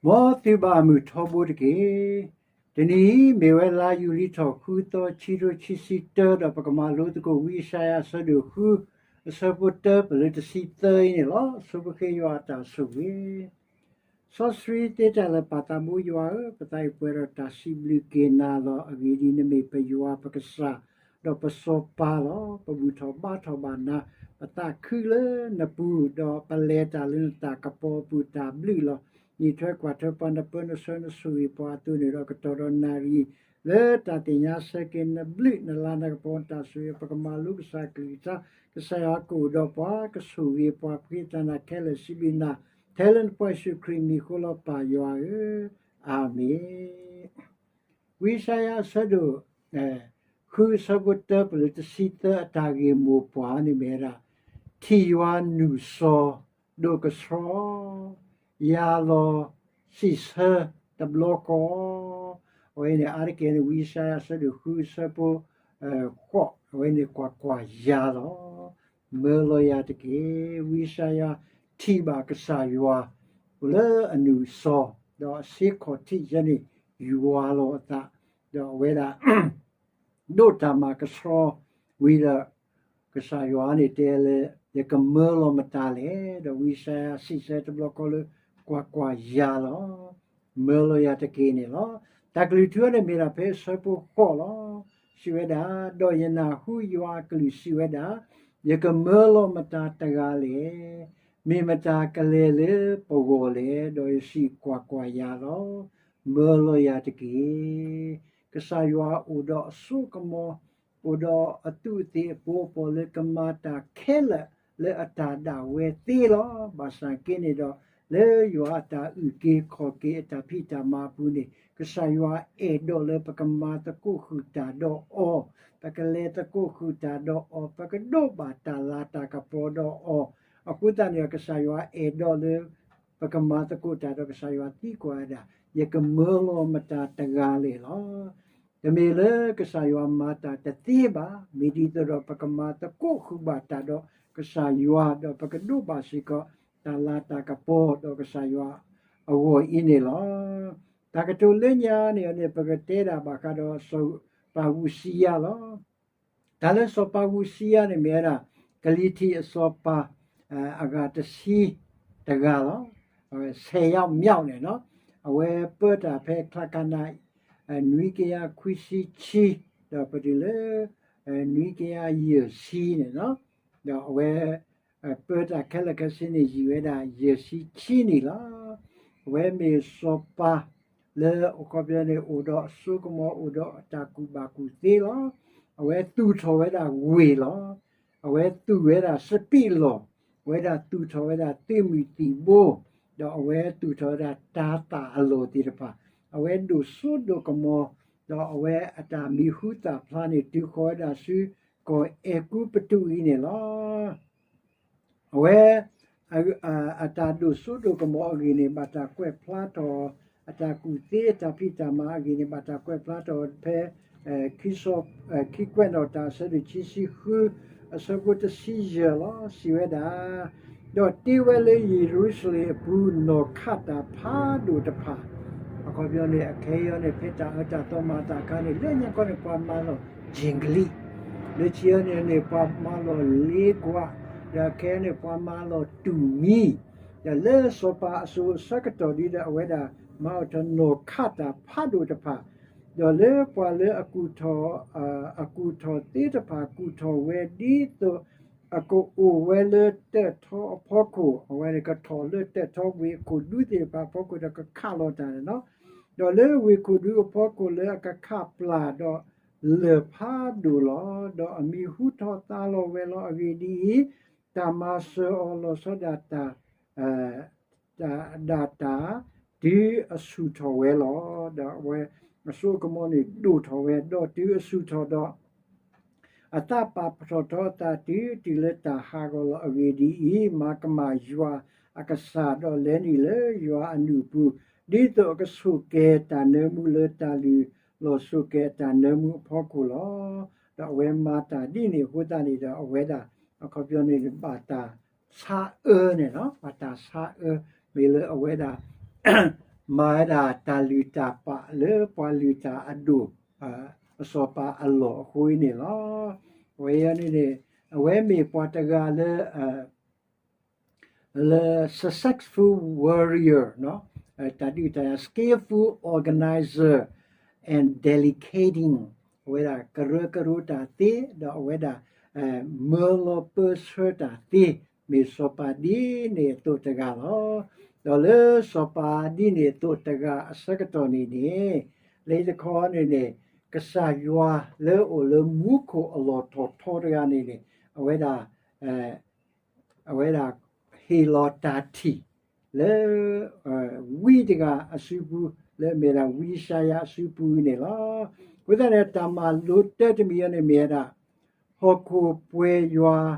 မ်သုဘၣ်မုာ်ထီဘိတက့ၢ်. တနံၤအံၤ မ့ၢ်ဝဲလါယူၤလံထီၣ်ဃုသီ ခံကထိခံဆံတၢ ဒီးပကမၤလိသကိး ဝံယၡါယၤ အဆၢဒိၣ်ဃု အဆၢဖိတၢ ပလၢတဆံသၢအံၤန့ၣ်လီၤ. ဆိပဃ့ယွၤအတၢ်ဆိၣ်ဂ့ၤ စီဆှံသ့တၢ်လၢာ် ပၢ်သးဘိယွၤဧၢ, ပသးအံၤပှဲၤဒီးတၢ်စံးဘျုးက့ၤနၤလီၤ. အဂ့ၢ်ဒ်အံၤ, နမ့ၢ်ပယွၤပကစၢ်, ဒီးပစီၤပၤလီၤ. ပဘူၣ်ထီၣ်ဘါထီၣ်ဘၣ်နၤ, ပသးခုလၢနပူၤ, ဒီးပလဲၤတၢ်လၢနတၢ်ကပီၤအပူၤ တၢ်ဘျုးလီၤ. နံၣ်ထွဲကွၢ်ထွဲပှၤ, နပၢနဆှၢနဆိၣ်ဂ့ၤပှၤအသိးန့ၣ်ဒီး ကတီၢ်ဒီးနၣ်ရံၣ် လၢတၢ်သ့ၣ်ညါဆၢက့ၤနဘျုး နလၤနကပီၤ နတၢ်ဆိၣ်ဂ့ၤ ပကမၤလိကစၢ်ကလုၢ်ကထါ, ကစၢ်ယွၤကအိၣ်ဒီးပှၤ ကဆိၣ်ဂ့ၤပှၤ ပဃ့တၢ်နၤခဲလၢာ်စံးဘျုးနၤ, ထဲလၢနဖိယ့ၣ်ၡူးခရံာ်မံၤအဃိလီၤ ပၢ်ယွၤဧၢ, အၤမ့ၣ်. ဝံယၡါယၤအဆၢဒိၣ် ဃုအဆၢဖိတၢ ပလၢတဆံသၢ အတၢ်ဂ့ၢ်မိၢ်ပှၢ်န့ၣ်မ့ၢ်ဝဲဒၣ် ထံၣ်ယွၤနုာ်စီၤ ဒိၣ်ကဆှီ ယၤလီၤစံးဆၢတဘျီဃီ, အဝဲန့ၣ်အါတက့ၢ်န့ၣ် ဝံယၡါယၤအဆၢဒိၣ်ဃုအဆၢဖိ ဃိး, အဝဲန့ၣ်ကွၢ်ကွၢ်ယၤလီၤ. မၢလီၤယၤတက့ၢ်. ဝံယၡါယၤထံၣ်ဘၣ်ကစၢ်ယွၤ အိၣ်လၢအနုာ်စီၤ, ဒီးအဆ့ခီၣ်ထံးယဲန့ၣ် ယွၤလီၤအသး, ဒီးအဝဲဒၣ် ဒိးတၢ်မၤကဆှီဝံၤဒီး ကစၢ်ယွၤန့ၣ်တဲလၢ ယကမၢလီၤမတၤလဲၣ်. ဒီးဝံယၡါယၤစံးဆၢတဘျီဃီလၢ ကွၢ်ကွၢ်ယၤလီၤ. မၢလီၤယၤတက့ၢ်န့ၣ်လီၤ. တၢ်ကလုၢ်ထူန့ၣ်မ့ၢ်ဒၣ်ဖဲအဆၢဖိဃိးလီၤ. စံးဝဲဒၣ်, ဒီးယနၢ်ဟူယွၤအကလုၢ်စံးဝဲဒၣ်, ယကမၢလီၤမတၤတဂၤလဲၣ်. မ့ၢ်မတၤကလဲၤလၢပဂီၢ်လဲၣ်. ဒီးယစံးကွၢ်ကွၢ်ယၤလီၤ. မၢလီၤယၤတက့ၢ်. ကစၢ်ယွၤအိၣ်ဒီးအစိကမီၤ, အိၣ်ဒီးအသူးအသ့ၣ်အပီၤအပီၣ်လၢကမၤတၢ်ခဲလၢာ်လၢအတၢ်ဒၣ်ဝဲသ့လီၤ. ဘၣ်ဆၣ်က့န့ၣ်ဒီး လၢယွၤအတၢ်အုၣ်က့ၤခီၣ်က့ၤအတၢ်ဖံးတၢ်မၤအပူၤန့ၣ် ကစၢ်ယွၤအဲၣ်ဒိးလၢပကမၤသကိးဃုာ်တၢ်ဒီးအီၤ, ပကလဲၤသကိးဃုာ်တၢ်ဒီးအီၤ, ပကဒိးဘၣ်တၢ်လၤတၢ်ကပီၤဒီးအီၤ. အဃိသတးန့ၣ်ဒီး ကစၢ်ယွၤအဲၣ်ဒိးလၢ ပကမၤသကိးတၢ်ဒီးကစၢ်ယွၤသံကွၢ်ဝဲဒၣ်, ယကမၢလီၤမတၤတဂၤလဲၣ်လီၤ. တမ့ၢ်လၢကစၢ်ယွၤမၤတၢ်တသ့ဘၣ်, မ့ၢ်ဒ်သိးဒီးပကမၤသကိးဃုာ်ဘၣ်တၢ်ဒီးကစၢ်ယွၤ, ဒီးပကဒိးဘၣ်စ့ၢ်ကီး တၢ်လၤတၢ်ကပီၤဒီးကစၢ်ယွၤအဂီၢ်အံၤန့ၣ်လီၤ. တၢ်ကတိၤလၢညါန့ၣ်န့ၣ် ပကတဲဒၣ်ဘၣ်ဃးဒီးစီၤပၤဧူစံယၤလီၤ. တၢ်လၢစီၤပၤဧူစံယၤန့ၣ်မ့ၢ်ဝဲဒၣ် ကလံၤထံးအစီၤပၤ အဂၤတဆံတဂၤလီၤ. အဝဲဆဲးယါမျးန့ၣ်လီၤ. အဝဲပၢတၢ်ဖဲချါကနၤ နွံကယၤခွံဆံဆံ ဒီးပတုၤလၢ နွံကယၤယဲၢ်ဆံန့ၣ်လီၤ. ဒီးအဝဲ ပၢတၢ်ခဲလၢာ်ခဲဆ့န့ၣ် ယံာ်ဝဲဒၣ်ယဲၢ်ဆံခံနံၣ်လီၤ. အဝဲမ့ၢ်စီၤပၤလၢအခီပညီန့ၣ် အိၣ်ဒီးအစိကမီၤ အိၣ်ဒီးအတၢ်ကူၣ်ဘၣ်ကူၣ်သ့လီၤ. အဝဲသူၣ်ထီၣ်ဝဲဒၣ်ဝ့ၢ်လီၤ. အဝဲသူၣ်ဝဲဒၣ်စပံးလီၢ်, အဝဲဒၣ်သူၣ်ထီၣ်ဝဲဒၣ်သုးမုၢ်သံၣ်ဘိ, ဒီးအဝဲသူၣ်ထီၣ်ဝဲဒၣ်တၤသၣ်အလီၢ်သ့ၣ်တဖၣ်, အဝဲဒိၣ်စိဒိၣ်ကမီၤ, ဒီးအဝဲအတၢ်မံၤဟူသၣ်ဖျါန့ၣ် တုၤဃီၤဝဲဒၣ်ဆူကီၢ်အဲၤကူပတူးအံၤန့ၣ်လီၤ. အဝဲ အတၢ်ဒိၣ်စိဒိၣ်ကမီၤအဂ့ၢ်န့ၣ် ဘၣ်တၢ်ကွဲးဖျါထီၣ်, အတၢ်ကူၣ်သ့အတၢ်ဖံးတၢ်မၤအဂ့ၢ်န့ၣ် ဘၣ်တၢ်ကွဲးဖျါထီၣ်ဖဲ ခံစီၤ, ခံကွဲးနီၣ်တၢ်အဆၢဒိၣ်ခံဆံဃု အဆၢဖိတဆံယဲၢ်လီၤ. စံးဝဲဒၣ်, ဒီးတ့ဝဲလၢယရူၤၡလ့ၣ်အပူၤ နီၢ်ခးတၢ်ဖးဒိၣ်တဖၣ်, အခီပညီန့ၣ် အခဲအံၤန့ၣ် ဖဲတၢ်အၢတၢ်သီမၤအသးအခါန့ၣ် လၢညါခီန့ၣ် ပှၤမၤလီၢ် ကၠ့ၣ်ကလံး, လၢခံအံၤန့ၣ်န့ၣ် ပှၤမၤလီၢ်လ့ကွၢ်, ဒီးအခဲအံၤန့ၣ် ပှၤမၤလီၢ်တူၢ်မံ, ဒီးလၢစီၤပၤအစိၤအဆၢကတီၢ်ဒ်ဒီး အဝဲဒၣ်မၤအိၣ်ထီၣ်နီၢ်ခးတၢ်ဖးဒိၣ်တဖၣ်, ဒီးလၢပှၤလၢအကူၣ်ထီၣ်, အကူၣ်ထီၣ်သ့တဖၣ် ကူၣ်ထီၣ်ဝဲဒ်သိး အကအိၣ်ဝဲလၢတၢၣ်ထီအဖီခိၣ်, အဝဲန့ၣ်ကထီၣ်လၢတၢၣ်ထီဝ့ၢ်ခိၣ်ဒူသ့ၣ်တဖၣ်အဖီခိၣ်ဒီးကခးလီၤတၢ်န့ၣ်လီၤ. ဒီးလၢဝ့ၢ်ခိၣ်ဒူအဖီခိၣ်လၢအကခးပျၢ်ဒီး လၢၢ်ဖးဒိၣ်လီၤ. ဒီးအမံၤဟူထီၣ်သါလီၤဝဲလီၤ. အဂ့ၢ်ဒ်အံၤ, တၢ်မၤစၢၤအီၤလီၤဆီဒၣ်တၢ် တၢ်ဒၣ်တၢ် တုၤအဆူၣ်ထီၣ်ဝဲလီၤ. ဒီးအဝဲအစိကမီၤန့ၣ်ဒိၣ်ထီၣ်ဝဲ ဒီးတုၤအဆူၣ်ထီၣ်ဒီး အသးပာ်ဖျါထီၣ်အသးတုၤတုၤလၢတၢ်ဟးဂီၤလီၤ. အဂ့ၢ်ဒ်အံၤ, မၤကမၣ်ယွၤအကစၢ်ဒီးလဲၤနုာ်လၢယွၤအနုၢ်အပူၤ, ဒ်သိးအကဆိၣ်ကဲၤတၢ်နၢမူလၢတၢ်လုၢ်လီၢ်ဆိၣ်ကဲၤအတၢ်နၢမူအဖီခိၣ်လီၤ. ဒီးအဝဲမၤတၢ်ဒ်န့ၣ်အဃိသတးန့ၣ်ဒီး အဝဲဒၣ်အခီပညီန့ၣ် ဘၣ်တၢ်ဆါအၢန့ၣ်လီၤ. ဘၣ်တၢ်ဆါအၢ မ့ၢ်လၢအဝဲဒၣ် မၤဝဲဒၣ်တၢ်လုၢ်တၢ်ပာ်လၢပှၤလုၢ်တၢ်အဒိၣ် အစီၤပၤအလီၢ်အဃိအံၤန့ၣ်လီၤ. အဝဲန့ၣ်န့ၣ် အဝဲမ့ၢ်ပှၤတဂၤလၢ လၢ successful warrior တၢ်ဒုးတၢ်ယၤ skillful organizer and delegating အဝဲဒၣ်ကရၢကရိတၢ်သ့ ဒီးအဝဲဒၣ် မၢလီၤပၢဆှၢတၢ်သ့ မ့ၢ်စီၤပၤဒ်န့ၣ်အသိးတဂၤလီၤ. ဒီးလၢစီၤပၤဒ်န့ၣ်အသိးတဂၤအဆၢကတီၢ်န့ၣ်န့ၣ် လၢတခီန့ၣ်န့ၣ် ကစၢ်ယွၤလၢအိၣ်လၢမူခိၣ်အလီၢ်ထီၣ်ထီတဂၤန့ၣ်န့ၣ် အဝဲဒၣ် အဝဲဒၣ်ဟ့ၣ်လီၤတၢ်ထံၣ်လၢ ဝံတဂၤအစုပူၤ လၢအမ့ၢ်ဒၣ်ဝံယၡါယၤအစုပူၤအံၤန့ၣ်လီၤ. အဃိသတးန့ၣ် တၢ်မၤလိတၢ်တမံၤအံၤန့ၣ်မ့ၢ်ဝဲဒၣ် ဟီၣ်ခိၣ်ပှဲၤယွၤ,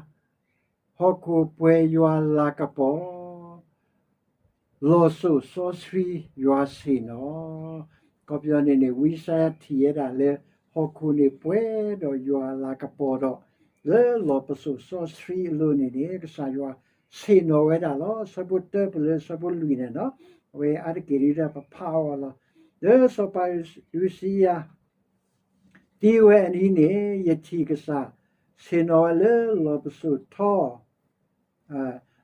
ဟီၣ်ခိၣ်ပှဲၤယွၤလၤကပီၤ လီၤစိာ်စီဆှံယွၤဆ့ၣ်နီၤ. အခီပညီန့ၣ်န့ၣ် ဝံယၡါယၤထံၣ်ဝဲဒၣ်လၢ ဟီၣ်ခိၣ်န့ၣ်ပှဲၤဒီးယွၤအလၤကပီၤဒီး လၢလီၢ်ပစိာ်စီဆှံအလိၤန့ၣ်န့ၣ် ကစၢ်ယွၤဆ့ၣ်နီၤဝဲဒၣ်လီၤ. ဆၢဖိတၢပလၢဆၢဖိလွံၢ်န့ၣ်နီၤ အဝဲအါတက့ၢ်ဒ်ပဖးအီၤလီၤ. လၢစီၤပၤအူစံယၤ သံဝဲအနံၤန့ၣ် ယထံၣ်ကစၢ်ဆ့ၣ်နီၤဝဲလၢလီၢ်ပစိာ်ထီ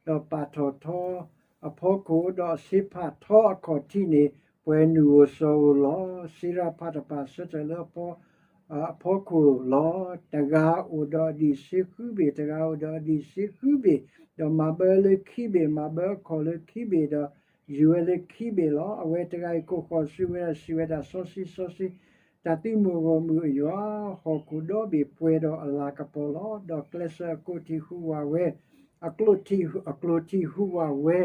ဒီးပာ်ထီၣ်ထီအဖီခိၣ် ဒီးအဆ့ဖးထီအခီၣ်ထံးန့ၣ် ပှဲၤနုာ်ဧိၤစီၤဧိၤလီၤ. စ့ရဖးတဖၣ်ဆၢထၢၣ်လၢအဖီခိၣ်လီၤ. တဂၤအိၣ်ဒီးအဒံးဆ့ဃုဘ့ၣ်, တဂၤအိၣ်ဒီးအဒံးဆ့ဃုဘ့ၣ်, ဒီးမၤဘၢလၢခံဘ့ၣ်, မၤဘၢအခီၣ်လၢခံဘ့ၣ်, ဒီးယူၤဝဲလၢခံဘ့ၣ်လီၤ. အဝဲတဂၤအံၤကိးဃီၤဆူဝဲဒၣ်စံးဝဲဒၣ်, စီဆှံ, စီဆှံ, တၢ်သုးမုၢ်ဂီၢ်မုၢ်အယွၤ, ဟီၣ်ခိၣ်ဒီဘ့ၣ်ပှဲၤဒီးအလၤကပီၤလီၤ. ဒီးကျဲးစၢးအကျိာ်ထံးဟူးဝးဝဲ, အကျိာ်ထံး, အကျိာ်ထံးဟူးဝးဝဲ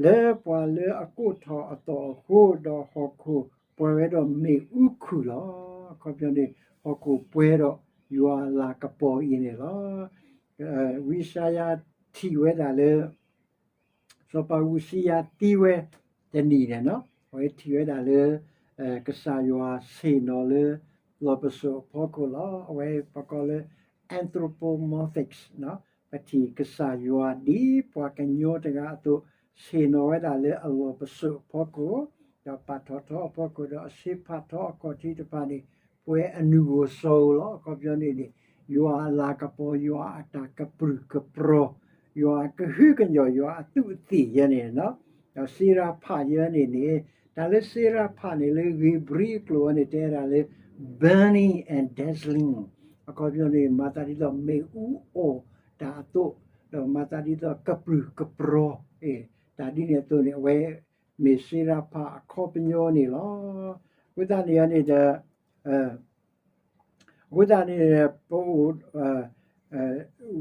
လၢပှၤလၢအကိးထီၣ်အသီၣ်အဃိ, ဒီးဟီၣ်ခိၣ်ပှဲၤဝဲဒီးမ့ၣ်အူခုၣ်လီၤ. အခီပညီန့ၣ် ဟီၣ်ခိၣ်ပှဲၤဒီးယွၤအလၤကပီၤအံၤန့ၣ်လီၤ. ဝံယၡါယၤထံၣ်ဝဲဒၣ်လၢ စီၤပၤအူစံယၤသံဝဲတနံၤန့ၣ်နီၤ, အဝဲထံၣ်ဝဲဒၣ်လၢ ကစၢ်ယွၤဆ့ၣ်နီၤလၢ လီၢ်ပစိာ်အဖီခိၣ်လီၤ. အဝဲပကိးလၢ anthropomorphics ပထံၣ်ကစၢ်ယွၤဒ်ပှၤကညီတဂၤအသိး ဆ့ၣ်နီၤဝဲဒၣ်လၢအလီၢ်ပစိာ်အဖီခိၣ်, ဒီးပာ်ထီၣ်ထီအဖီခိၣ်, ဒီးအဆ့ဖးထီအခီၣ်ထံးတဖၣ်န့ၣ် ပှဲၤအနုၢ်ဧိၤစီၤဧိၤလီၤ. အခီပညီန့ၣ်န့ၣ် ယွၤအလၤကပီၤ, ယွၤအတၢ်ကပြုၢ်ကပြီၤ, ယွၤအကဟုကညီၢ်, ယွၤအသူးအသ့ၣ်ယဲန့ၣ်, ဒီးစ့ရဖးယဲန့ၣ်န့ၣ်, တၢ်လၢစ့ရဖးန့ၣ် လၢဧ့ၤဘြံၤအကျိာ်အံၤန့ၣ် တဲဒၣ်လၢ burning and dazzling အခီပညီန့ၣ် မၤသးဒ်သိးမ့ၣ်အူအီၣ်တၢ်အသိး, ဒီးမၤသးဒ်သိးကပြုၢ်ကပြီၤ, တၢ်ဒ်န့ၣ်အသိးန့ၣ် အဝဲမ့ၢ်စ့ရဖးအခီပညီန့ၣ်လီၤ. အဃိသတးန့ၣ်န့ၣ်ဒီး အဃိသတးန့ၣ် ပအိၣ်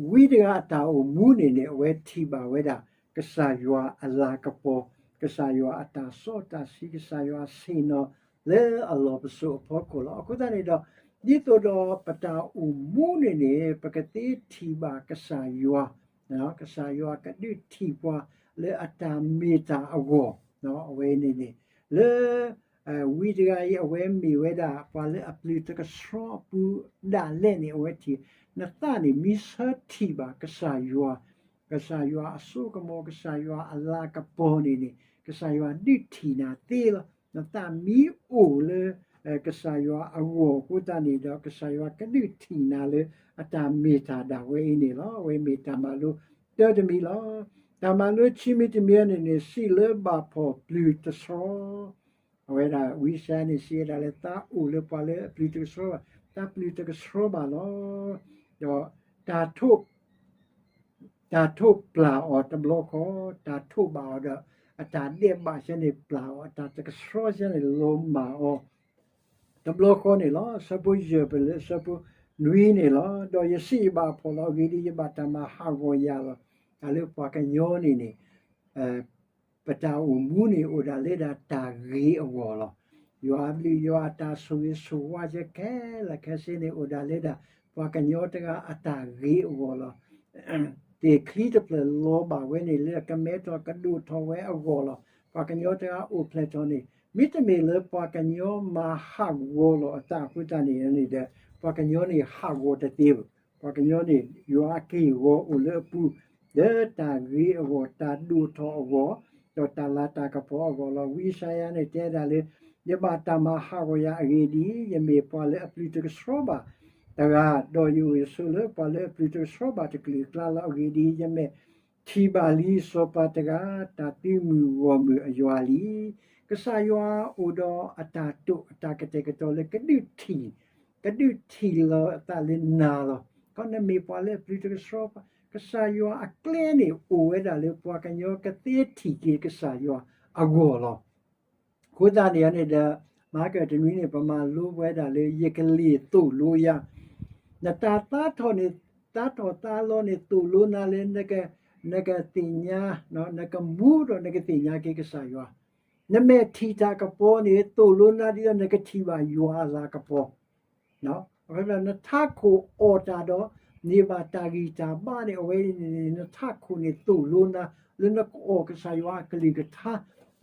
ဝံတဂၤအတၢ်အိၣ်မူန့ၣ်န့ၣ် အဝဲထံၣ်ဘၣ်ဝဲဒၣ် ကစၢ်ယွၤအလၤကပီၤ, ကစၢ်ယွၤအတၢ်စီတၢ်ဆှံ, ကစၢ်ယွၤဆ့ၣ်နီၤလၢအလီၢ်ပစိာ်အဖီခိၣ်လီၤ. အဃိသတးန့ၣ်ဒီး ဒ်သိးဒီးပတၢ်အိၣ်မူန့ၣ်န့ၣ် ပကသ့ထံၣ်ဘၣ်ကစၢ်ယွၤ, ကစၢ်ယွၤကဒုးထံၣ်ပှၤလၢအတၢ်မ့ၢ်တၢ်အဂီၢ်, အဝဲန့ၣ်န့ၣ် လၢ ဝံတဂၤအံၤ အဝဲမ့ၢ်ဝဲဒၣ် ပှၤလၢအပျုၢ်တကဆှီအပူၤဒၣ်လဲာ်န့ၣ် အဝဲထံၣ်, နသးန့ၣ် မ့ၢ်ဆၢထံၣ်ဘၣ်ကစၢ်ယွၤ, ကစၢ်ယွၤအစိကမီၤ, ကစၢ်ယွၤအလၤကပီၤန့ၣ်န့ၣ် ကစၢ်ယွၤဒုးထံၣ်နၤသ့လီၤ. နသးမ့ၢ်အိၣ်လၢ ကစၢ်ယွၤအဂီၢ်အဃိသတးန့ၣ်ဒီး ကစၢ်ယွၤကဒုးထံၣ်နၤလၢအတၢ်မ့ၢ်တၢ်ဒၣ်ဝဲအံၤန့ၣ်လီၤ. အဝဲမ့ၢ်တၢ်မၤလိတၢ်တမံၤလီၤ. တၢ်မၤလိခံမံၤတမံၤန့ၣ်န့ၣ် စံးလၢဘၣ်ဖှီၣ်ပျုၢ်တဆှီ, အဝဲဒၣ်ဝံယၡါယၤန့ၣ် စံးဝဲဒၣ်လၢ သးအိၣ်လၢပှၤလၢအပျုၢ်တကဆှီဘၣ်, သးပျုၢ်တကဆှီဘၣ်လီၤ. ဒီး တၢ်ထိၣ် တၢ်ထိၣ်ပျၢ်အီၤတဘျီဃီ, တၢ်ထိၣ်ဘၣ်အီၤဒီး အတၢ်ဒဲးဘးဆၢန့ၣ်ပျၢ်အီၤ, အတၢ်တကဆှီဆၢန့ၣ် လီၤမၢ်အီၤ တဘျီဃီန့ၣ်လီၤ. ဆၢဖိယဲၢ်ပလၢဆၢဖိနွံန့ၣ်လီၤ. ဒီးယစံးယဘၣ်အဖှီၣ်လီၤ, အဂ့ၢ်ဒ်အံၤ, ယဘၣ်တၢ်မၤဟးဂီၤယၤလီၤ. တၢ်လၢပှၤကညီန့ၣ်န့ၣ် ပတၢ်အိၣ်မူန့ၣ် အိၣ်ဒၣ်လၢဒၣ်တၢ်ဂ့ၤအဂီၢ်လီၤ. ယွၤအဘျုးယွၤအတၢ်ဆိၣ်ဂ့ၤဆိၣ်ဝါယဲခဲလၢာ်ခဲဆ့န့ၣ် အိၣ်ဒၣ်လၢဒၣ် ပှၤကညီတဂၤအတၢ်ဂ့ၤအဂီၢ်လီၤ. သ့ၣ်ချံတဖျၢၣ်လီၤဘၣ်ဝဲန့ၣ် လၢကမဲထီၣ်ကဒိၣ်ထီၣ်ဝဲအဂီၢ်လီၤ. ပှၤကညီတဂၤအိၣ်ဖျဲၣ်ထီၣ်န့ၣ် မ့တမ့ၢ်လၢပှၤကညီမၤဟးဂီၤလီၤအသးအဃိသတးန့ၣ်န့ၣ်ဒီး ပှၤကညီန့ၣ်ဟးဂီၤတသ့ဘၣ်. ပှၤကညီန့ၣ် ယွၤအက့ၢ်အဂီၤအိၣ်လၢအပူၤ လၢတၢ်ဂ့ၤအဂီၢ် တၢ်ဒိၣ်ထီၣ်အဂီၢ် ဒီးတၢ်လၤတၢ်ကပီၤအဂီၢ်လီၤ. ဝံယၡါယၤန့ၣ်တဲဒၣ်လၢ ယဘၣ်တၢ်မၤဟးဂီၤယၤအဂ့ၢ်ဒ်အံၤ, ယမ့ၢ်ပှၤလၢအပျုၤတကဆှီဘၣ်တဂၤ, ဒီးယအိၣ်ယဆိးလၢပှၤလၢအပျုၤတကဆှီဘၣ်တကလုာ်အကျါလီၤ. အဂ့ၢ်ဒ်အံၤ, ယမဲာ်ထံၣ်ဘၣ်လံစီၤပၤတဂၤ တၢ်သုးမုၢ်ဂီၢ်မုၢ်အယွၤလံ. ကစၢ်ယွၤအိၣ်ဒီးအတၢ်တိာ်အတၢ်ကတဲာ်ကတီၤလၢကဒုးထံၣ် ကဒုးထံၣ်လီၤအသးလၢနၤလီၤ. ခီနမ့ၢ်ပှၤလၢအပျုၤတကဆှီဘၣ်, ကစၢ်ယွၤအကျဲန့ၣ် အိၣ်ဝဲဒၣ်လၢပှၤကညီကသ့ထံၣ်က့ၤကစၢ်ယွၤအဂီၢ်လီၤ. အဃိသတးန့ၣ်န့ၣ်ဒီး မဟါကတနွံန့ၣ် ပမၤလိပဝဲဒၣ်လၢ ယကလ့ၢ်သိၣ်လိယၤ, နတၢ်သးထီၣ်န့ၣ် သးထီၣ်သးလီန့ၣ် သိၣ်လိနၤလၢ နကသ့ၣ်ညါ, နကမူဒီးနကသ့ၣ်ညါက့ၤကစၢ်ယွၤ, နမဲာ်ထံၣ်တၢ်ကပီၤန့ၣ် သိၣ်လိနၤဒ်သိးနကထံၣ်ဘၣ်ယွၤအလၤကပီၤ နထးခိၣ်အီၣ်တၢ်ဒီး န့ၢ်ဘၣ်တၢ်ဂံၢ်တၢ်ဘါန့ၣ် အဝဲန့ၣ် နထးခိၣ်န့ၣ်သိၣ်လိနၤ လၢနကအီၣ်ကစၢ်ယွၤအကလုၢ်ကထါ.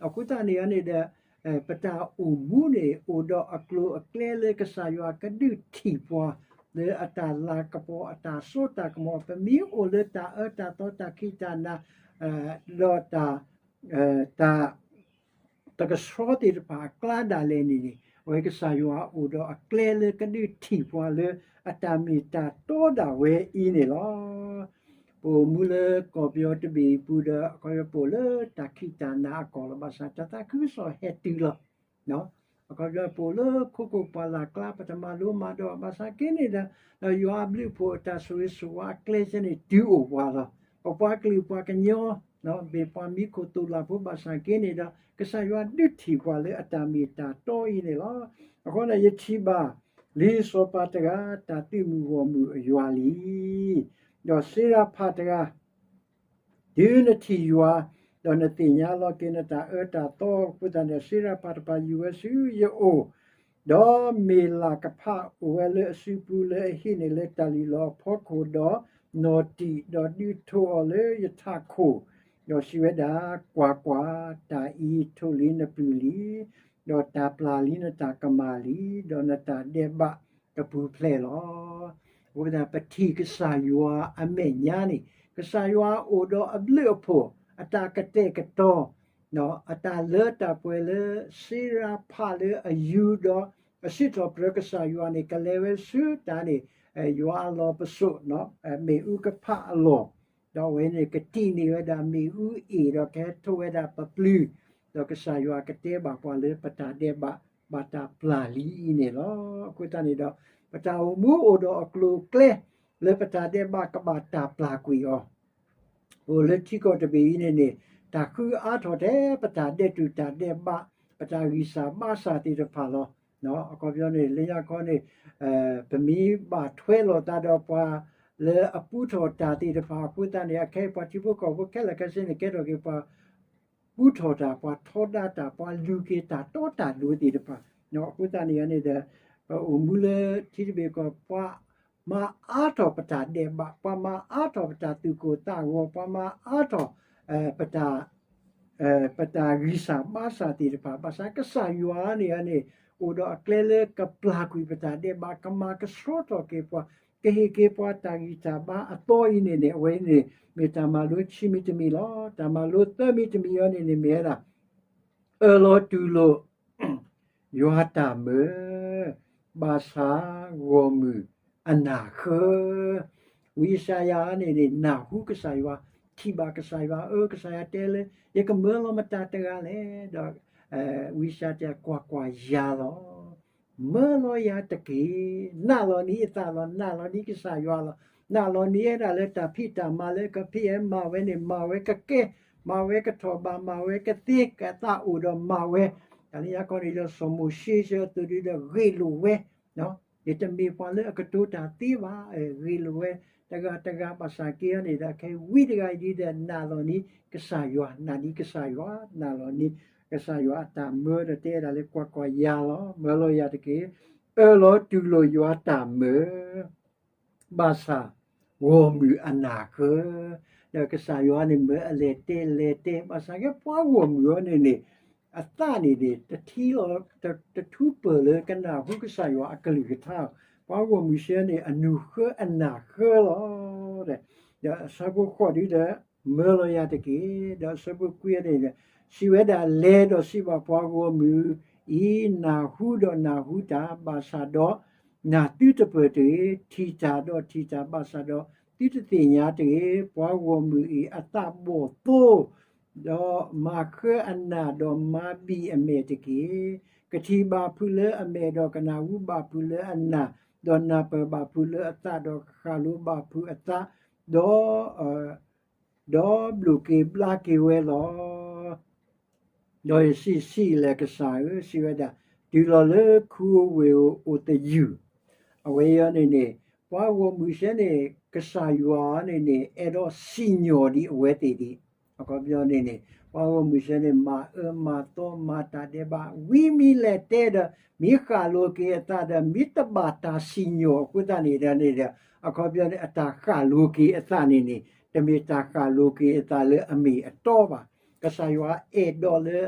အဃိသတးန့ၣ်န့ၣ်ဒီး ပတၢ်အိၣ်မူန့ၣ် အိၣ်ဒီးအကျိၤအကျဲလၢကစၢ်ယွၤကဒုးထံၣ်ပှၤ လၢအတၢ်လၤကပီၤ အတၢ်စိတၢ်ကမီၤ ပမ့ၢ်အိၣ်လၢတၢ်အၢတၢ်သီတၢ်ခံးတၢ်နၤ ဒီးတၢ် တၢ် တကဆှီသ့ၣ်တဖၣ်အကျါဒၣ်လဲာ်န့ၣ်န့ၣ် အဝဲကစၢ်ယွၤအိၣ်ဒီးအကျဲလၢကဒုးထံၣ်ပှၤလၢအတၢ်မ့ၢ်တၢ်တီဒၣ်ဝဲအံၤန့ၣ်လီၤ. ပအိၣ်မူလၢကီၢ်ပယီၤတဘ့ၣ်အပူၤဒီး အခီပညီပအိၣ်လၢတၢ်ခံးတၢ်နၤအကီၢ်လီၤ. ဘၣ်ဆၣ်တၢ်သးခုကစီၣ်ဟဲတုၤလီၤ. အခီပညီပအိၣ်လၢခိခိၣ်ပှၢ်လၢ်ကျါ ပတမၤလိမၤဒိးဘၣ်ဆၣ်က့န့ၣ်ဒီး ဒီးယွၤအဘျုးအဖှိၣ်အတၢ်ဆိၣ်ဂ့ၤဆိၣ်ဝါအကျဲစ့ၢ်န့ၣ် တုၤအိၣ်ပှၤလီၤ. ပပှၤကလုာ်ပှၤကညီ မ့ၢ်ပှၤမံခိၣ်သိၣ်လၢ်ဖိဘၣ်ဆၣ်က့န့ၣ်ဒီး ကစၢ်ယွၤဒုးထံၣ်ပှၤလၢအတၢ်မ့ၢ်တၢ်တီအံၤန့ၣ်လီၤ. အဃိန့ၣ် ယထံၣ်ဘၣ်လံစီၤပၤတဂၤ တၢ်သုးမုၢ်ဂီၢ်မုၢ်အယွၤလံ. ဒီးစ့ရဖးတဂၤ တုၤနထံၣ်ယွၤ, ဒီးနသ့ၣ်ညါလီၤက့ၤနတၢ်အၢတၢ်သီအဃိသတးန့ၣ် စ့ရဖးတဖၣ်ယူၤဝဲဆူယအိၣ်, ဒီးမ့ၢ်လၢ်ကဖးအိၣ်ဝဲလၢအစုပူၤလၢအဟံးန့ၢ်လၢတၢ်လုၢ်လီၤအဖီခိၣ်, ဒီးနီၣ်တံၢ်, ဒီးဒုးထိၣ်အီၤလၢယထးခိၣ်, ဒီးစံးဝဲဒၣ်, ကွၢ်ကွၢ်, တၢ်အံၤထိၣ်လံနပျုၤလံ, ဒီးတၢ်ပျၢ်လံနတၢ်ကမၣ်လံ, ဒီးနတၢ်ဒဲးဘးကပူၤဖျဲးလီၤ. အဃိသတး ပထံၣ်ကစၢ်ယွၤအမဲာ်ညါန့ၣ် ကစၢ်ယွၤအိၣ်ဒီးအဘျုးအဖှိၣ် အတၢ်ကတဲာ်ကတီၤ အတၢ်လၢတၢ်ပှဲၤလၢ စ့ရဖးလၢအယူၤဒီး အစံးထီၣ်ပတြၢၤကစၢ်ယွၤန့ၣ် ကလဲၤဝဲဆူတၢ်န့ၣ် ယွၤအလီၢ်ပစိာ် မ့ၣ်အူကဖးအလီၢ်, ဒီးအဝဲန့ၣ်ကတံာ်န့ၢ်ဝဲဒၣ်မ့ၣ်အူအ့ၣ် ဒီးကဟဲထိၣ်ဝဲဒၣ်ပပျုၤ, ဒီးကစၢ်ယွၤကတဲဘၣ်ပှၤလၢပတၢ်ဒဲးဘး ဘၣ်တၢ်ပျၢ်လံအံၤန့ၣ်လီၤ. အဃိသတးန့ၣ်ဒီး ပတၢ်အိၣ်မူအိၣ်ဒီးအကျိၤအကျဲ လၢပတၢ်ဒဲးဘးကဘၣ်တၢ်ပျၢ်ကွံာ်အီၤ အိၣ်လၢထံကီၢ်တဘ့ၣ်အံၤန့ၣ်န့ၣ် တၢ်ဃုအါထီၣ်ထဲ ပတၢ်ဒဲးတူၢ်တၢ်ဒဲးဘး ပတၢ်ဂံၢ်စၢ်ဘါစၢ်သ့ၣ်တဖၣ်လီၤ. အခီပညီန့ၣ် လၢညါခီန့ၣ် ပမ့ၢ်ဘၣ်ထွဲလိာ်သးဒီးပှၤလၢအပူထီၣ်တၢ်သ့ၣ်တဖၣ်အဃိသတးန့ၣ် အခဲအံၤပှၤထံဖိကီၢ်ဖိခဲလၢာ်ခဲဆ့န့ၣ် ကဲထီၣ်က့ၤပှၤ ပူထီၣ်တၢ် ပှၤထီဒါတၢ် ပှၤလူၤက့ၤတၢ်တီတၢ်လိၤသ့ၣ်တဖၣ် အဃိသတးန့ၣ်န့ၣ်ဒီး ပအိၣ်မူလၢထံတဘ့ၣ်ကီၢ် ပှၤမၤအါထီၣ်ပတၢ်ဒဲးဘး ပှၤမၤအါထီၣ်ပတၢ်သူၣ်ကိၢ်သးဂီၤ ပှၤမၤအါထီၣ် ပတၢ် ပတၢ်ဂံၢ်စၢ်ဘါစၢ်သ့ၣ်တဖၣ် ဘၣ်ဆၣ်ကစၢ်ယွၤန့ၣ်န့ၣ် အိၣ်ဒီးအကျဲလၢကပျၢ်ကွံာ်ပတၢ်ဒဲးဘး ကမၤကဆှီထီၣ်က့ၤပှၤ ကဟ့ၣ်က့ၤပှၤတၢ်ဂံၢ်တၢ်ဘါအသီအံၤန့ၣ်န့ၣ် အဝဲန့ၣ် မ့ၢ်တၢ်မၤလိခံမံၤတမံၤလီၤ. တၢ်မၤလိသၢမံၤတမံၤအံၤန့ၣ်န့ၣ် မ့ၢ်ဝဲဒၣ် အၢၣ်လီၤတူၢ်လိာ် ယွၤတၢ်မၢ ဘၣ်ဆၣ်ဂီၢ်မုၢ်အနၢ်ဃၢ ဝံယၡါယၤန့ၣ်န့ၣ် နၢ်ဟူကစၢ်ယွၤ ထံၣ်ဘၣ်ကစၢ်ယွၤ အၢ ကစၢ်ယွၤတဲလၢ ယကမၢလီၤမတၤတဂၤလဲၣ်. ဒီး ဝံယၡါယၤတဲ ကွၢ်ကွၢ်ယၤလီၤ. မၢလီၤယၤတက့ၢ်. နာ်လီၤနံၤအသးလီၤ. နာ်လီၤနံၤကစၢ်ယွၤလီၤ. နာ်လီၤနံၤဝဲဒၣ်လၢတၢ်ဖံးတၢ်မၤလၢကဖံးအမၤဝဲန့ၣ် မၤဝဲကကဲ မၤဝဲကထီၣ်ဘး မၤဝဲကသ့ကသးအိၣ်ဒီးမၤဝဲ တၢ်လၢညါခီန့ၣ်ဒီး စီၤမိၤၡ့ဆၢအသိးဒီး ဂ့ၢ်လိာ်ဝဲ ယတမ့ၢ်ပှၤလၢအကတိၤတၢ်သ့ဘၣ်, ဂ့ၢ်လိာ်ဝဲ တဂၤတဂၤဘၣ်ဆၣ်က့န့ၣ်ဒီး ခဲဝံတဂၤအံၤဒီး နာ်လီၤနံၤကစၢ်ယွၤ နာ်နံၤကစၢ်ယွၤ နာ်လီၤနံၤကစၢ်ယွၤအတၢ်မၢဒီး တဲဒၣ်လၢကွၢ်ကွၢ်ယၤလီၤ. မၢလီၤယၤတက့ၢ်. အၢၣ်လီၤတူၢ်လိာ်ယွၤတၢ်မၢ ဘၣ်ဆၣ်ဂီၢ်မုၢ်အနၢ်ဃၢ ဒီးကစၢ်ယွၤန့ၣ် မၢအလဲၤတဲလဲၤတဲ ဘၣ်ဆၣ်က့ပှၤဂီၢ်မုၢ်အံၤန့ၣ်န့ၣ် အသးန့ၣ်န့ၣ် တထံလီၤ တထူပၢၢ်လၢကနၢ်ဟူကစၢ်ယွၤအကလုၢ်ကထါ, ပှၤဂီၢ်မုၢ်ဆၢန့ၣ် အနၢ်ဃၢအနၢ်ဃၢလီၤ. ဒီးအဆၢဖိဃိးဒုဒီး မၢလီၤယၤတက့ၢ်. ဒီးအဆၢဖိခွံန့ၣ် စံးဝဲဒၣ်, လဲၤဒီးစံးဘၣ်ပှၤဂီၢ်မုၢ်အံၤ, နၢ်ဟူဒီးနၢ်ဟူတၢ်, ဘၣ်ဆၣ်ဒီးနၢ်သုတပၢၢ်တဂ့ၤ, ထံၣ်တၢ်ဒီးထံၣ်တၢ်, ဘၣ်ဆၣ်ဒီးသုတသ့ၣ်ညါတဂ့ၤ. ပှၤဂီၢ်မုၢ်အံၤအသးဘီၣ်သိ ဒီးမၤဃၢအနၢ်ဒီးမၤဘံၣ်အမဲာ်တက့ၢ်. ကထံၣ်ဘၣ်ဖုးလၢအမဲာ်ဒီးကနၢ်ဟူဘၣ်ဖုးလၢအနၢ်, ဒီးနၢ်ပၢၢ်ဘၣ်ဖုးလၢအသး, ဒီးကဃၣ်လိၤဘၣ်ဖုးအသး, ဒီး ဒီးဘျုးက့ၤဘျါက့ၤဝဲလီၤ. ဒီးယစံး, စံးလဲၣ်ကစၢ်ဧၢ, စံးဝဲဒၣ်, တုၤလီၤလၢခူအဝ့ၢ်အိၣ်သယုၢ်, အဝဲအံၤန့ၣ်န့ၣ်, ပှၤဂီၢ်မုၢ်စဲန့ၣ် ကစၢ်ယွၤန့ၣ်န့ၣ် အဲၣ်ဒိးစံၣ်ညီၣ်ဒံးအဝဲသ့ၣ်ဒံး, အခီပညီန့ၣ်န့ၣ် ပှၤဂီၢ်မုၢ်စဲန့ၣ် မၤအၢမၤသီမၤတၢ်ဒဲးဘး, ဝံမ့ၢ်လဲၤတဲဒီး မ့ၢ်ဃၣ်လိၤက့ၤအသးဒီး မ့ၢ်တဘၣ်တၢ်စံၣ်ညီၣ်အဃိသတးန့ၣ်ဒီးန့ၣ်ဒီး အခီပညီန့ၣ် အတၢ်ဃၣ်လိၤက့ၤအသးန့ၣ်န့ၣ် တမ့ၢ်တၢ်ဃၣ်လိၤက့ၤအသးလၢအမ့ၢ်အတီဘၣ်. ကစၢ်ယွၤအဲၣ်ဒိးလၢ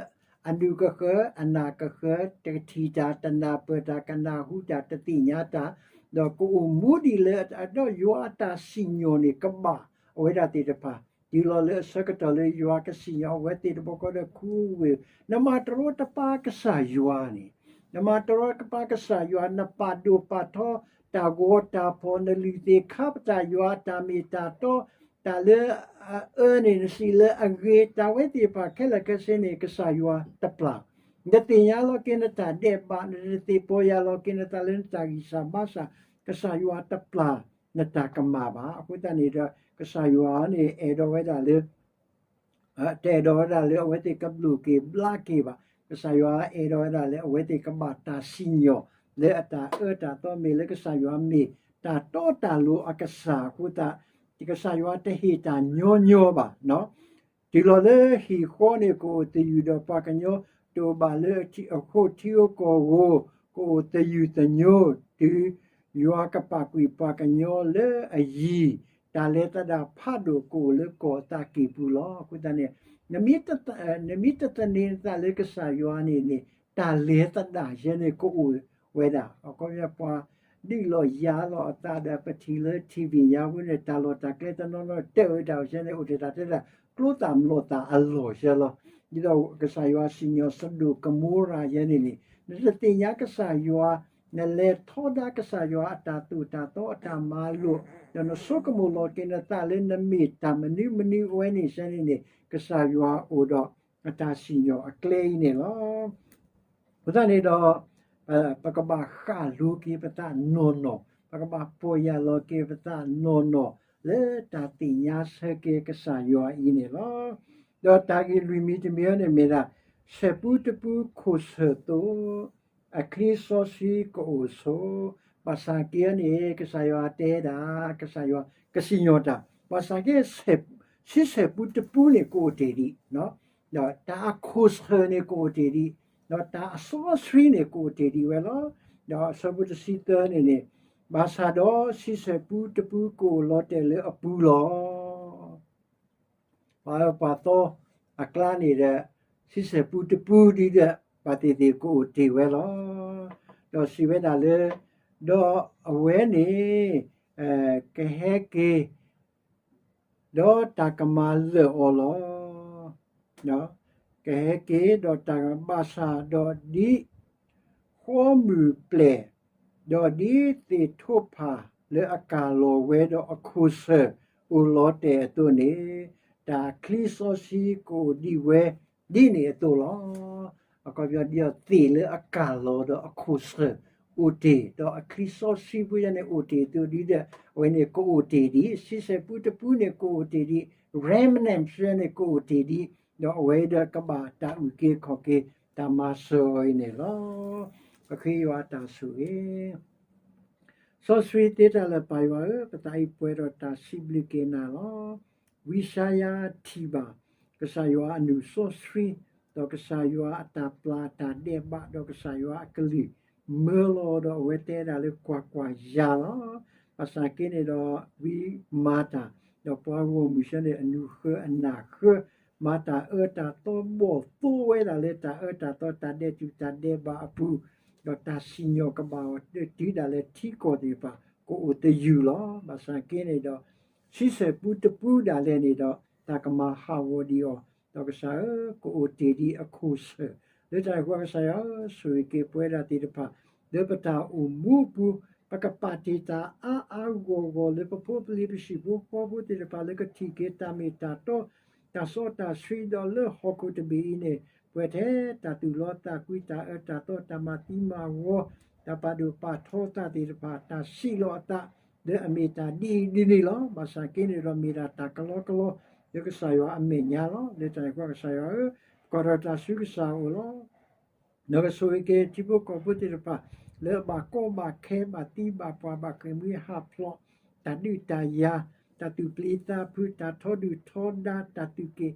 အနုာ်ကဃၢၤ အနၢ်ကဃၢၤ တထံၣ်တၢ် တနၢ်ပၢၢ်တၢ် ကနၢ်ဟူတၢ် တသ့ၣ်ညါတၢ်, ဒီးကအိၣ်မူဒံးလၢ ဒီးယွၤအတၢ်စံၣ်ညီၣ်န့ၣ်ကဘၣ်အဝဲဒၣ်သ့ၣ်တဖၣ် တုၤလီၤလၢအဆၢကတီၢ်လၢယွၤကစံၣ်ညီၣ်အဝဲသ့ၣ်တဘျီဃီဒီးခူဝ့ၢ်, နမၤတရီတပါကစၢ်ယွၤန့ၣ်, နမၤတရီတပါကစၢ်ယွၤ နပာ်ဒိၣ်ပာ်ထီတၢ်ဂီၤတၢ်ဖီၣ် နလုၢ်သ့ၣ်ခါပတာ်ယွၤအတၢ်မ့ၢ်တၢ်တီ တၢ်လၢအအၢန့ၣ် နစံးလၢအဂ့ၤ တၢ်ဝဲသ့ၣ်တဖၣ်ခဲလၢာ်ခဲဆ့န့ၣ် ကစၢ်ယွၤတပျၢ်, နတသ့ၣ်ညါလီၤက့ၤနတၢ်ဒဲးဘး နတသ့ၣ်ပီၢ်ယၢ်လီၤက့ၤနသးလၢနတၢ်ဂံၢ်စၢ်ဘါစၢ် ကစၢ်ယွၤတပျၢ်နတၢ်ကမၣ်ဘၣ်. အဃိသတးန့ၣ်ဒီး ကစၢ်ယွၤန့ၣ် အဲၣ်ဒိးဝဲဒၣ်လၢ တအဲၣ်ဒိးဝဲဒၣ်လၢအဝဲသ့ၣ်ကဘျုးက့ၤဘျါက့ၤဘၣ်. ကစၢ်ယွၤအဲၣ်ဒိးဝဲဒၣ်လၢအဝဲသ့ၣ်ကဘၣ်တၢ်စံၣ်ညီၣ် လၢအတၢ်အၢတၢ်သီ မ့ၢ်လၢကစၢ်ယွၤမ့ၢ်တၢ်တီတၢ်လိၤအကစၢ်အဃိသတး ကစၢ်ယွၤတဟ့ၣ်တၢ်ညီညီဘၣ်. တုၤလီၤလၢဟံၣ်ဃီန့ၣ် ကအိၣ်သယုၢ်ဒီးပှၤကညီ တအိၣ်ဘၣ်လၢအဃိထံအဃိကီၢ်ဧိၤ ကအိၣ်သယုၢ်သညိ တုၤယွၤကပာ်ကွံာ်ပှၤကညီလၢအယံၤ တၢ်လဲၤသဒၣ်ဖးဒိၣ်ကအိၣ်လၢကီၢ်အသးကံၢ်ပူၤလီၤ. အဃိသတးန့ၣ် နမ့ၢ်တသန့ၤနသးလၢကစၢ်ယွၤန့ၣ်န့ၣ် တၢ်လဲၤသဒၣ်ယဲန့ၣ် ကအိၣ်ဝဲဒၣ်. အခီပညီ ပှၤဒုးလီၤယၤလီၤအသးဒီး ပထံၣ်လၢထံၣ်ဘံၣ်ညါဝဲန့ၣ် တၢ်လီၢ်တၢ်ကျဲတနီၤနီၤ တၢၢ်ဝဲဒၣ်အီၤယဲန့ၣ် အိၣ်တ့ၢ်တၢ်တဲဒၣ် ကျိသၣ်မျိာ်သၣ်အလီၢ်ယဲလီၤ. ဒ်သိးကစၢ်ယွၤစံၣ်ညီၣ်စဒိၣ်ကမိရၤယဲန့ၣ်န့ၣ် နတသ့ၣ်ညါကစၢ်ယွၤ နလဲၤထီဒါကစၢ်ယွၤအတၢ်သိၣ်တၢ်သီအတၢ်မၤလိာ် ဒီးနဆိကမိၣ်လီၤက့ၤနသးလၢနမ့ၢ်တၢ်မနုၤမနုၤအဝဲန့ၣ်စဲန့ၣ်န့ၣ် ကစၢ်ယွၤအိၣ်ဒီးအတၢ်စံၣ်ညီၣ်အကျဲအံၤန့ၣ်လီၤ. အဃိသတးန့ၣ်ဒီး ပကဘၣ်ဃၣ်လိၤက့ၤပသးနီၢ်နီၢ်, ပကဘၣ်ပီၢ်ယၢ်လီၤက့ၤပသးနီၢ်နီၢ် လၢတၢ်သ့ၣ်ညါဆၢက့ၤကစၢ်ယွၤအံၤန့ၣ်လီၤ. ဒီးတၢ်ဂ့ၢ်လွံၢ်မံၤတမံၤန့ၣ်မ့ၢ်ဒၣ် ဆဲၣ်ပူတပူခိၣ်ဆၢၣ်သိး အချံစီဆှံကအိၣ်ဆိး, ဘၣ်ဆၣ်က့န့ၣ် ကစၢ်ယွၤတဲဒၣ် ကစၢ်ယွၤကစံၣ်ညီၣ်တၢ်, ဘၣ်ဆၣ်က့ ဆံဆဲၣ်ပူတပူန့ၣ်ကအိၣ်တ့ၢ်ဒံး, ဒီးတၢ်အခိၣ်ဆၢၣ်န့ၣ်ကအိၣ်တ့ၢ်ဒံး, ဒီးတၢ်အစီဆှံန့ၣ်ကအိၣ်တ့ၢ်ဒံးဝဲလီၤ. ဒီးအဆၢဖိတဆံသၢန့ၣ်န့ၣ်, ဘၣ်ဆၣ်ဒီးဆံဆဲၣ်ပူတပူကအိၣ်လီၤတဲာ်လၢအပူၤလီၤ. ပှၤပှၤသီအကျါန့ၣ်ဒီး ဆံဆဲၣ်ပူတပူဒ်ဒီး ဘၣ်သ့ၣ်သ့ၣ်ကအိၣ်တ့ၢ်ဝဲလီၤ. ဒီးစံးဝဲဒၣ်လၢ ဒီးအဝဲန့ၣ် ကဟဲက့ၤ ဒီးတၢ်ကမၤလၢာ်အီၤလီၤ. ကဟဲက့ၤဒီးတၢ်ကဘၣ်ဆၣ်ဒီးဒ် ဃီမုၢ်ပျဲၢ်, ဒီးဒ်သ့ၣ်ထိၣ်ဖၣ်လၢအကၢ်လီၤဝဲဒီးအခိၣ်ဆၢၣ်အိၣ်လီၤတဲာ်အသိးန့ၣ်, တၢ်ချံစီဆှံကအိၣ်ဒံးဝဲဒ်န့ၣ်အသိးလီၤ. အခီပညီဒ်သိးသ့ၣ်လၢအကၢ်လီၤဒီးအခိၣ်ဆၢၣ်အိၣ်တ့ၢ်, ဒီးအချံစီဆှံဖိယဲန့ၣ်အိၣ်တ့ၢ်အသိးဒ်ဒီး အဝဲန့ၣ်ကအိၣ်တ့ၢ်ဒံး, ဆံဆဲၣ်ပူတပူန့ၣ်ကအိၣ်တ့ၢ်ဒံး, remnant ဖိယဲန့ၣ်ကအိၣ်တ့ၢ်ဒံး, ဒီးအဝဲဒီးကဘၣ်တၢ်အုၣ်က့ၤခီၣ်က့ၤ တၢ်မၤစၢၤအီၤအံၤန့ၣ်လီၤ. ပဃ့ယွၤအတၢ်ဆိၣ်ဂ့ၤ စီဆှံသ့တၢ်လၢာ် ပၢ်ယွၤဧၢ, ပသးအံၤပှဲၤဒီးတၢ်စံးဘျုးက့ၤနၤလီၤ. ဝံယၡါယၤထံၣ်ဘၣ် ကစၢ်ယွၤအနုာ်စီဆှံ, ဒီးကစၢ်ယွၤအတၢ်ပျၢ်တၢ်ဒဲးဘး ဒီးကစၢ်ယွၤအကလုၢ် မၢလီၤဒီးအဝဲတဲဒၣ်လၢကွၢ်ကွၢ်ယၤလီၤ. ဘၣ်ဆၣ်က့န့ၣ်ဒီး ဝံမၤတၢ်, ဒီးပှၤဂီၢ်မုၢ်စ့ၢ်န့ၣ် အနုာ်ဃၢအနၢ်ဃၢ မၤတၢ်အၢတၢ်သီဘီၣ်သိဝဲဒၣ်လၢတၢ်အၢတၢ်သီ တၢ်ဒဲးတူၢ်တၢ်ဒဲးဘးအပူၤ, ဒီးတၢ်စံၣ်ညီၣ်ကဘၣ်အီၤ တုၤဒၣ်လဲာ်ထံကီၢ်သ့ၣ်တဖၣ် ကအိၣ်သယုၢ်လီၤ. ဘၣ်ဆၣ်က့န့ၣ်ဒီး ဆံဆဲၣ်ပူတပူဒၣ်လဲာ်န့ၣ်ဒီး တၢ်ကမၤဟးဂီၤဒံးအီၤ ဒီးကစၢ်ဧၢ, ကအိၣ်တ့ၢ်ဒံးအခိၣ်ဆၢၣ်, လၢတၢ်န့ၣ်အဃိ ကစၢ်ယွၤဧၢ, ဆိၣ်ဂ့ၤက့ၤပဝဲဒၣ်သ့ၣ်တဖၣ် လၢပတၢ်အိၣ်မူအပူၤ, ပကပာ်တ့ၢ်တၢ်အါအါဂီၢ်ဂီၢ် လၢပဖိပလံၤပဟံၣ်ဖိဃီဖိသ့ၣ်တဖၣ် လၢကထံၣ်က့ၤတၢ်မ့ၢ်တၢ်တီ တၢ်စီတၢ်ဆှံ ဒီးလၢဟီၣ်ခိၣ်တဘ့ၣ်အံၤန့ၣ် ပဝဲထဲတၢ်သူၣ်လီသးကွံ တၢ်အၢတၢ်သီ တၢ်မၤသံမၤဝီ တၢ်ပာ်ဒိၣ်ပာ်ထီသးသ့ၣ်တဖၣ် တၢ်စံးလီၤအသး လၢအမ့ၢ်တၢ်ဒ်အံၤဒ်န့ၣ်လီၤ. ဘၣ်ဆၣ်က့န့ၣ်ဒီး မ့ၢ်ဒၣ်တၢ်ကလီကလီ လၢကစၢ်ယွၤအမဲာ်ညါလီၤ. လၢတၢ်န့ၣ်အဃိ ကစၢ်ယွၤဧၢ, ပကိးဒီးတၢ်ဆူကစၢ်အအိၣ်လီၤ. ဒီးကဆိၣ်ဂ့ၤက့ၤထံဖိကီၢ်ဖိသ့ၣ်တဖၣ် လၢအဘၣ်ကီဘၣ်ခဲ ဘၣ်သံဘၣ်ပှၢ် ဘၣ်ဃ့ၢ်မှံဟးဖျိး တၢ်ဒုးတၢ်ယၤ, တၢ်သူၣ်ပျံၤသးဖုး, တၢ်ထီဒုၣ်ထီဒါ, တၢ်သူၣ်က့ၣ်,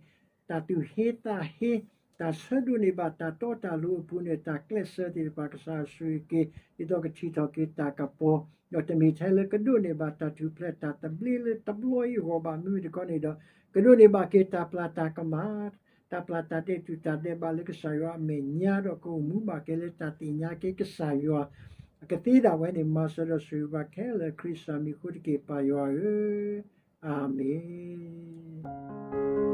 တၢ်သူၣ်ဟ့သးဟ့, တၢ်ဆၢဒိးန့ၢ်ဘၣ်တၢ်တီတၢ်လိၤအပူၤန့ၣ် တၢ်ကျဲးစၢးသ့ၣ်တဖၣ် ကစၢ်ဆိၣ်ဂ့ၤက့ၤ ဒ်သိးကထံၣ်ထီၣ်က့ၤတၢ်ကပီၤ, ဒီးတမ့ၢ်ထဲလၢကဒိးန့ၢ်ဘၣ်တၢ်ထူၣ်ဖျဲးတၢ်သဘျ့လၢတဘျီအံၤအဂီၢ်ဘၣ် မ့မ့ၢ်တခီန့ၣ်ဒီး ကဒိးန့ၢ်ဘၣ်က့ၤတၢ်ပျၢ်တၢ်ကမၣ် တၢ်ပျၢ်တၢ်ဒဲးတူၢ်တၢ်ဒဲးဘးလၢကစၢ်ယွၤအမဲာ်ညါ ဒီးကအိၣ်မူဘၣ်က့ၤလၢတၢ်သ့ၣ်ညါက့ၤကစၢ်ယွၤ အကသ့ဒၣ်ဝဲန့ၣ် မၤစၢၤဒီးဆိၣ်ဂ့ၤဘၣ်ခဲလၢာ်ခရံာ်ကစၢ်မံၤအဃိတက့ၢ် ပၢ်ယွၤဧၢ, အၤမ့ၣ်.